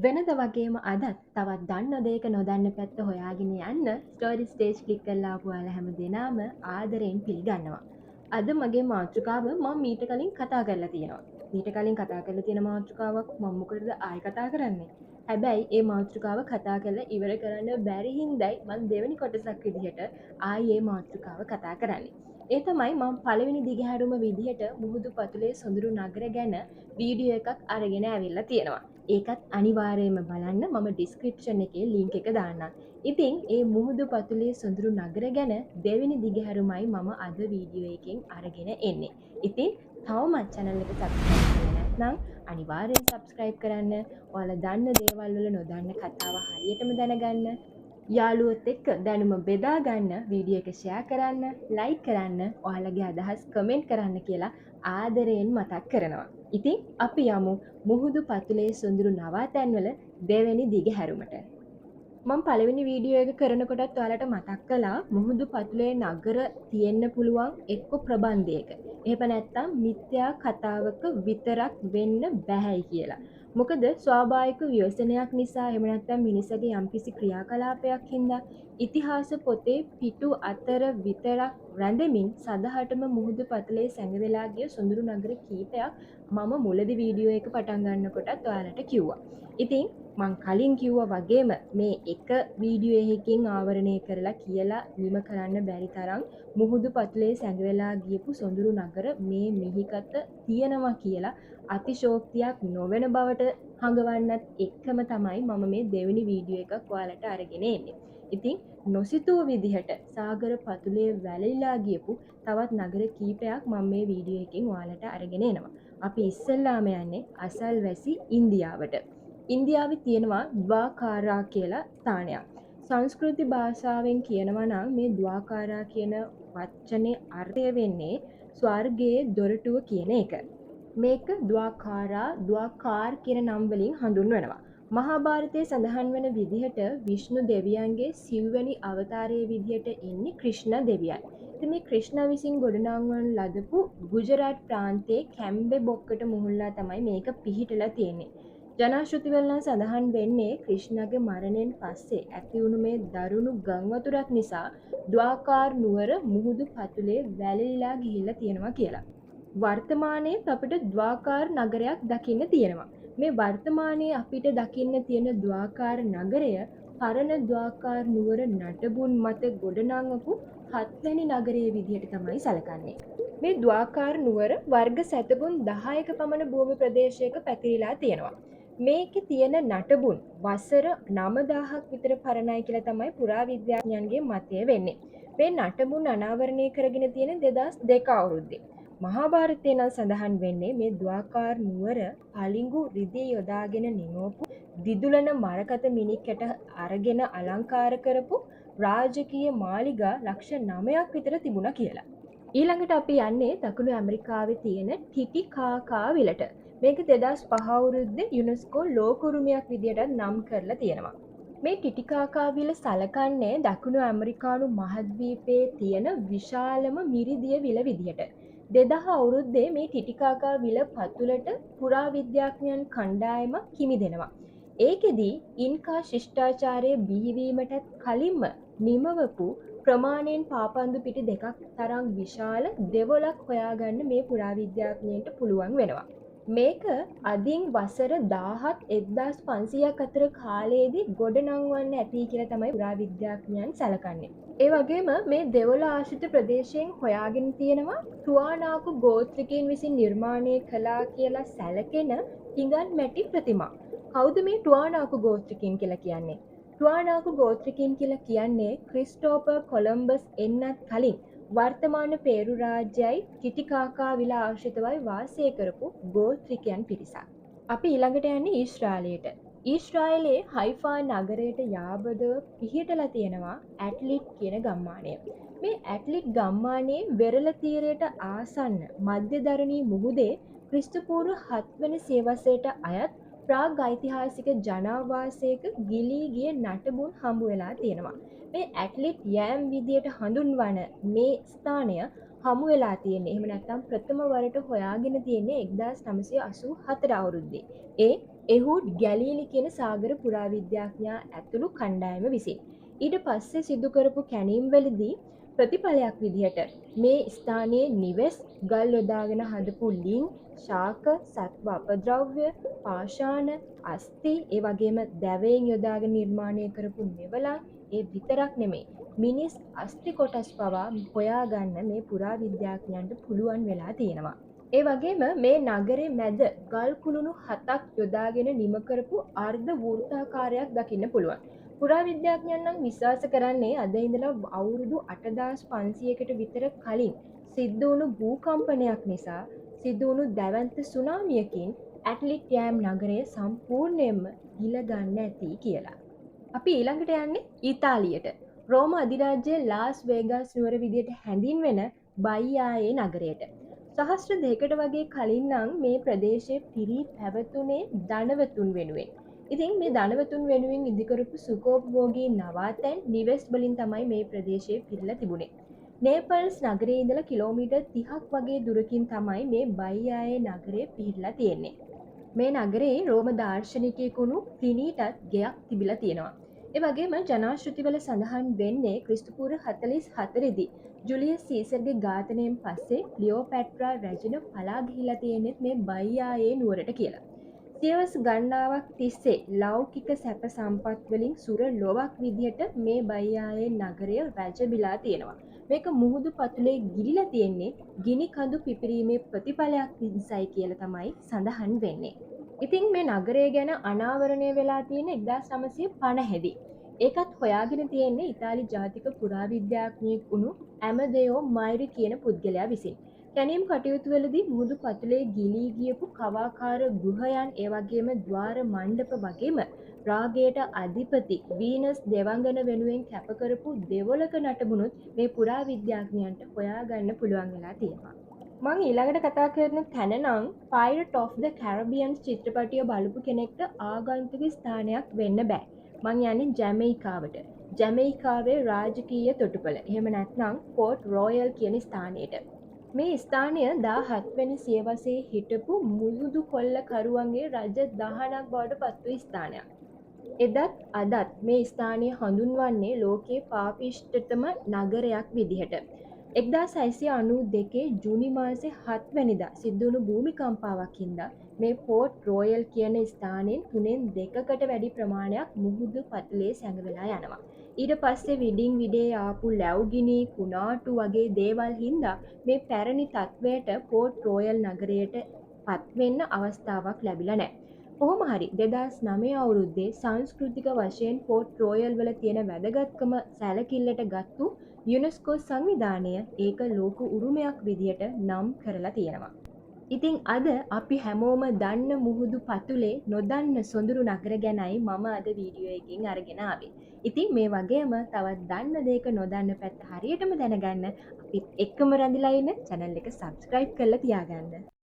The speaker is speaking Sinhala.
වෙනද වගේම අදත් තවත් දන්න දෙයක නොදන්න පැත්ත හොයාගෙන යන්න ස්ටෝරි ස්ටේජ් ක්ලික් කරලා ආපු ඔයාලා හැම දෙනාම ආදරයෙන් පිළිගන්නවා. අද මගේ මාතෘකාව මම මීට කලින් කතා කරලා තියෙනවා. මීට කලින් කතා කරලා තියෙන මාතෘකාවක් මම මොකටද ආයෙ කතා කරන්නේ? හැබැයි ඒ මාතෘකාව කතා කරලා ඉවර කරන්න බැරි හින්දායි මං දෙවෙනි කොටසක් විදිහට ආයේ ඒ මාතෘකාව කතා කරන්නේ. ඒ තමයි මං පළවෙනි දිගහැරුම විදිහට මුහුදු පතුලේ සොඳුරු නගර ගැන වීඩියෝ එකක් අරගෙන ඇවිල්ලා තියෙනවා. ඒකත් අනිවාර්යයෙන්ම බලන්න, මම ඩිස්ක්‍රිප්ෂන් එකේ ලින්ක් එක දාන්නම්. ඉතින් ඒ මුහුදු පතුලේ සොඳුරු නගර ගැන දෙවෙනි දිගහැරුමයි මම අද වීඩියෝ එකෙන් අරගෙන එන්නේ. ඉතින් තවමත් channel එක subscribe කරලා නැත්නම් අනිවාර්යෙන් subscribe කරන්න. ඔයාලා දන්න දේවල් වල නොදන්න කතාව හරියටම දැනගන්න, යාළුවොත් එක්ක දැනුම බෙදා ගන්න, වීඩියෝ එක ෂෙයා කරන්න, ලයික් කරන්න, ඔයාලගේ අදහස් කමෙන්ට් කරන්න කියලා ආදරයෙන් මතක් කරනවා. ඉතින් අපි යමු මුහුදු පතුලේ සොඳුරු නවාතැන්වල දෙවෙනි දිගහැරුමට. මං පළවෙනි වීඩියෝ එක කරනකොටත් ඔයාලට මතක් කළා මුහුදු පතුලේ නගර තියෙන්න පුළුවන් එක්ක ප්‍රබන්ධයක, එහෙම නැත්නම් මිත්‍යා කතාවක විතරක් වෙන්න බැහැයි කියලා. මොකද ස්වාභාවික ව්‍යසනයක් නිසා, එහෙම නැත්නම් මිනිසගේ යම්කිසි ක්‍රියාකලාපයක් හින්දා ඉතිහාස පොතේ පිටු අතර විතරක් රැඳෙමින් සදහටම මුහුදු පතුලේ සැඟවෙලා ගිය සොඳුරු නගර කීපයක් මම මුලදි වීඩියෝ එක පටන් ගන්නකොටත් ඔයාලට කිව්වා. ඉතින් මං කලින් කිව්වා වගේම මේ එක වීඩියෝ එකකින් ආවරණය කරලා කියලා නිම කරන්න බැරි තරම් මුහුදු පතුලේ සැඟවෙලා ගියපු සොඳුරු නගර මේ මිහිකත තියෙනවා කියලා අතිශෝක්තියක් නොවන බවට හඟවන්නත් එක්කම තමයි මම මේ දෙවෙනි වීඩියෝ එකක් ඔයාලට අරගෙන එන්නේ. ඉතින් නොසිතූ විදිහට සාගර පතුලේ වැළලිලා ගියපු තවත් නගර කීපයක් මම මේ වීඩියෝ එකෙන් ඔයාලට අරගෙන එනවා. අපි ඉස්සෙල්ලාම යන්නේ අසල්වැසි ඉන්දියාවට. ඉන්දියාවේ තියෙනවා ද්වාකාරා කියලා ස්ථානයක්. සංස්කෘති භාෂාවෙන් කියනවා නම් මේ ද්වාකාරා කියන වචනේ අර්ථය වෙන්නේ ස්වර්ගයේ දොරටුව කියන එක. මේක ද්වාකාරා, ද්වාකාර් කියන නම් වලින් හඳුන්වනවා. මහා භාරතයේ සඳහන් වන විදිහට විෂ්ණු දෙවියන්ගේ සිව්වැනි අවතාරයේ විදිහට එන්නේ ක්‍රිෂ්ණ දෙවියන්. ඉතින් මේ ක්‍රිෂ්ණ විසින් ගොඩනංවන ලදපු ගුජරාට් ප්‍රාන්තයේ කැම්බේ බොක්කට මුහුල්ලා තමයි මේක පිහිටලා තියෙන්නේ. ජනශ්‍රුති වල නම් සඳහන් වෙන්නේ ක්‍රිෂ්ණගේ මරණයෙන් පස්සේ ඇති වුණු මේ දරුණු ගංවතුරක් නිසා ද්වාකාර් නුවර මුහුදු පතුලේ වැළලිලා ගිහිල්ලා තියෙනවා කියලා. වර්තමානයේත් අපිට ද්වාකාර් නගරයක් දකින්න තියෙනවා. මේ වර්තමානයේ අපිට දකින්න තියෙන ද්වාකාර් නගරය පරණ ද්වාකාර් නුවර නටබුන් මත ගොඩනංවපු හත්වැනි නගරය විදිහට තමයි සැලකන්නේ. මේ ද්වාකාර් නුවර වර්ග සැතපුම් 10ක පමණ භූමි ප්‍රදේශයක පැතිරිලා තියෙනවා. මේකේ තියෙන නටබුන් වසර 9000ක් විතර පරණයි කියලා තමයි පුරාවිද්‍යාඥයන්ගේ මතය වෙන්නේ. මේ නටබුන් අනාවරණය කරගෙන තියෙන 2002 අවුරුද්දේ. මහා භාරතයේ නම් සඳහන් වෙන්නේ මේ ද්වාකාර් නුවර පளிඟු රිදී යොදාගෙන නිමවපු දිදුලන මරකත මිණික් කැට අරගෙන අලංකාර කරපු රාජකීය මාලිගා 9,00,000ක් විතර තිබුණා කියලා. ඊළඟට අපි යන්නේ දකුණු ඇමරිකාවේ තියෙන ටිටිකාකා විලට. මේක 2005 අවුරුද්දේ යුනෙස්කෝ ලෝක උරුමයක් විදියටත් නම් කරලා තියෙනවා. මේ ටිටිකාකා විල සලකන්නේ දකුණු ඇමරිකානු මහද්වීපයේ තියෙන විශාලම මිරිදිය විල විදිහට. 2000 අවුරුද්දේ මේ ටිටිකාකා විල පතුලට පුරාවිද්‍යාඥයන් කණ්ඩායමක් කිමිදෙනවා. ඒකෙදි ඉන්කා ශිෂ්ටාචාරය බිහිවීමටත් කලින්ම නිමවපු ප්‍රමාණයෙන් පාපන්දු පිටි දෙකක් තරම් විශාල දෙවොලක් හොයාගන්න මේ පුරාවිද්‍යාඥයන්ට පුළුවන් වෙනවා. මේක අදින් වසර 1000ත් 1500ක් අතර කාලයේදී ගොඩනංවන්න ඇති කියලා තමයි පුරාවිද්‍යාඥයන් සැලකන්නේ. ඒ වගේම මේ දෙවොල ආශ්‍රිත ප්‍රදේශයෙන් හොයාගෙන තියෙනවා ටුවානාකු ගෝත්‍රිකයින් විසින් නිර්මාණය කළා කියලා සැලකෙන හිඟන් මැටි ප්‍රතිමා. කවුද මේ ටුවානාකු ගෝත්‍රිකයින් කියලා කියන්නේ? ටුවානාකු ගෝත්‍රිකයින් කියලා කියන්නේ ක්‍රිස්ටෝපර් කොලම්බස් එන්නත් කලින් වර්තමාන පේරු රාජ්‍යයයි ටිටිකාකා විල ආශ්‍රිතවයි වාසය කරපු ගෝත්‍රිකයන් පිරිසක්. අපි ඊළඟට යන්නේ ඊශ්‍රායලයට. ඊශ්‍රායලයේ හයිෆා නගරයට යාබදව පිහිටලා තියෙනවා ඇට්ලිට් කියන ගම්මානය. මේ ඇට්ලිට් ගම්මානයේ වෙරළ තීරයට ආසන්න මධ්‍යධරණී මුහුදේ ක්‍රිස්තු පූර්ව 7 වන සියවසට අයත් ප්‍රාග් ඓතිහාසික ජනාවාසයක ගිලී ගිය නටබුන් හමු වෙලා තියෙනවා. මේ ඇට්ලිට් යෑම් විදියට හඳුන්වන මේ ස්ථානය හමු වෙලා තියෙන්නේ, එහෙම නැත්නම් ප්‍රථම වරට හොයාගෙන තියෙන්නේ 1984 අවුරුද්දේ. ඒ එහුඩ් ගැලීලි කියන සාගර පුරාවිද්‍යාඥයා ඇතුළු කණ්ඩායම විසින්. ඊට පස්සේ සිදු කරපු කැණීම් වලදී ප්‍රතිඵලයක් විදිහට මේ ස්ථානයේ නිවෙස්, ගල් යොදාගෙන හදපු ලිං, ශාක, සත්ව අපද්‍රව්‍ය, පාෂාණ, අස්ථි, ඒ වගේම දැවයෙන් යොදාගෙන නිර්මාණය කරපු මෙවලම්, ඒ විතරක් නෙමෙයි, මිනිස් අස්ථි කොටස් පවා හොයාගන්න මේ පුරාවිද්‍යාඥයන්ට පුළුවන් වෙලා තියෙනවා. ඒ වගේම මේ නගරේ මැද ගල් කුළුණු 7ක් යොදාගෙන නිම කරපු අර්ධ වෘත්තාකාරයක් දකින්න පුළුවන්. පුරාවිද්‍යාඥයන් නම් විශ්වාස කරන්නේ අද ඉඳලා අවුරුදු 8500කට විතර කලින් සිද්ධ වුණු භූකම්පනයක් නිසා සිදු වුණු දැවැන්ත සුනාමියකින් ඇට්ලික් යාම් නගරය සම්පූර්ණයෙන්ම ගිල ගන්න ඇති කියලා. අපි ඊළඟට යන්නේ ඉතාලියට. රෝම අධිරාජ්‍යයේ ලාස් වේගාස් නුවර විදියට හැඳින්වෙන බයියායේ නගරයට. සහස්‍ර දෙකකට වගේ කලින් නම් මේ ප්‍රදේශය පිරී පැවතුනේ ධනවතුන් වෙනුවෙන්. ඉතින් මේ ධනවතුන් වෙනුවෙන් ඉදිකරපු සුඛෝපභෝගී නවාතැන් නිවෙස් වලින් තමයි මේ ප්‍රදේශය පිරিলা තිබුණේ. නේපල්ස් නගරයේ ඉඳලා කිලෝමීටර් 30ක් වගේ දුරකින් තමයි මේ බයියායේ නගරය පිහිටලා තියෙන්නේ. මේ නගරේ රෝම දාර්ශනිකයෙකු වුණු ප්ලිනීටත් ගෙයක් තිබිලා තියෙනවා. ඒ වගේම ජනාශ්‍රුතිවල සඳහන් වෙන්නේ ක්‍රිස්තු පූර්ව 44 දී ජුලියස් සීසර්ගේ ඝාතනයෙන් පස්සේ ක්ලියෝපැට්‍රා රැජින පලා ගිහිලා තියෙනෙත් මේ බයියායේ නුවරට කියලා. සියවස් ගණනාවක් තිස්සේ ලෞකික සැප සම්පත් වලින් සුර ලොවක් විදිහට මේ බයියායේ නගරය වැජඹිලා තියෙනවා. මේක මුහුදු පතුලේ ගිලිලා තියෙන්නේ ගිනි කඳු පිපිරීමේ ප්‍රතිඵලයක් නිසායි කියලා තමයි සඳහන් වෙන්නේ. ඉතින් මේ නගරය ගැන අනාවරණය වෙලා තියෙන 1950 දී. ඒකත් හොයාගෙන තියෙන්නේ ඉතාලි ජාතික පුරාවිද්‍යාඥයෙක් වුණු ඇමදෙයෝ මයිරි කියන පුද්ගලයා විසින්. කැණීම් කටයුතු වලදී මුහුදු පතුලේ ගිලී ගියපු කවාකාර ගෘහයන්, ඒ වගේම ද්වාර මණ්ඩප වගේම රාගයට අධිපති වීනස් දෙවඟන වෙනුවෙන් කැප කරපු දෙවොලක නටබුනුත් මේ පුරාවිද්‍යාඥයන්ට හොයාගන්න පුළුවන් වෙලා තියෙනවා. මං ඊළඟට කතා කරන තැන නම් Pirate of the Caribbean චිත්‍රපටිය බලපු කෙනෙක්ට ආගන්තුක ස්ථානයක් වෙන්න බෑ. මං යන්නේ ජැමයිකාවට. ජැමයිකාවේ රාජකීය තොටුපළ. එහෙම නැත්නම් පෝට් රෝයල් කියන ස්ථානයට. මේ ස්ථානය 17 වෙනි සියවසේ හිටපු මුහුදු කොල්ලකරුවන්ගේ රජ දහනක් බවට පත් වූ ස්ථානයක්. එදත් අදත් මේ ස්ථානය හඳුන්වන්නේ ලෝකයේ පාපිෂ්ඨතම නගරයක් විදිහට. 1692 ජූනි මාසේ 7 වැනිදා සිද්ධ වුණු භූමිකම්පාවක් හින්දා මේ පෝට් රෝයල් කියන ස්ථානයෙන් තුනෙන් දෙකකට වැඩි ප්‍රමාණයක් මුහුදු පතුලේ සැඟවෙලා යනවා. ඊට පස්සේ විඩින් විඩේ ආපු ලැව්ගිනි, කුණාටු වගේ දේවල් හින්දා මේ පැරණි තත්ත්වයට පෝට් රෝයල් නගරයට පත්වෙන්න අවස්ථාවක් ලැබිලා නැහැ. කොහොම හරි 2009 අවුරුද්දේ සංස්කෘතික වශයෙන් පෝට් රෝයල් වල තියෙන වැදගත්කම සැලකිල්ලට ගත්තු යුනෙස්කෝ සංවිධානය ඒක ලෝක උරුමයක් විදියට නම් කරලා තියෙනවා. ඉතින් අද අපි හැමෝම දන්න මුහුදු පතුලේ නොදන්න සොඳුරු නගර ගැනයි මම අද වීඩියෝ එකකින් අරගෙන ආවේ. ඉතින් මේ වගේම තවත් දන්න දෙයක නොදන්න පැත්ත හරියටම දැනගන්න අපිත් එක්කම රැඳිලා ඉන්න, චැනල් එක සබ්ස්ක්‍රයිබ් කරලා තියාගන්න.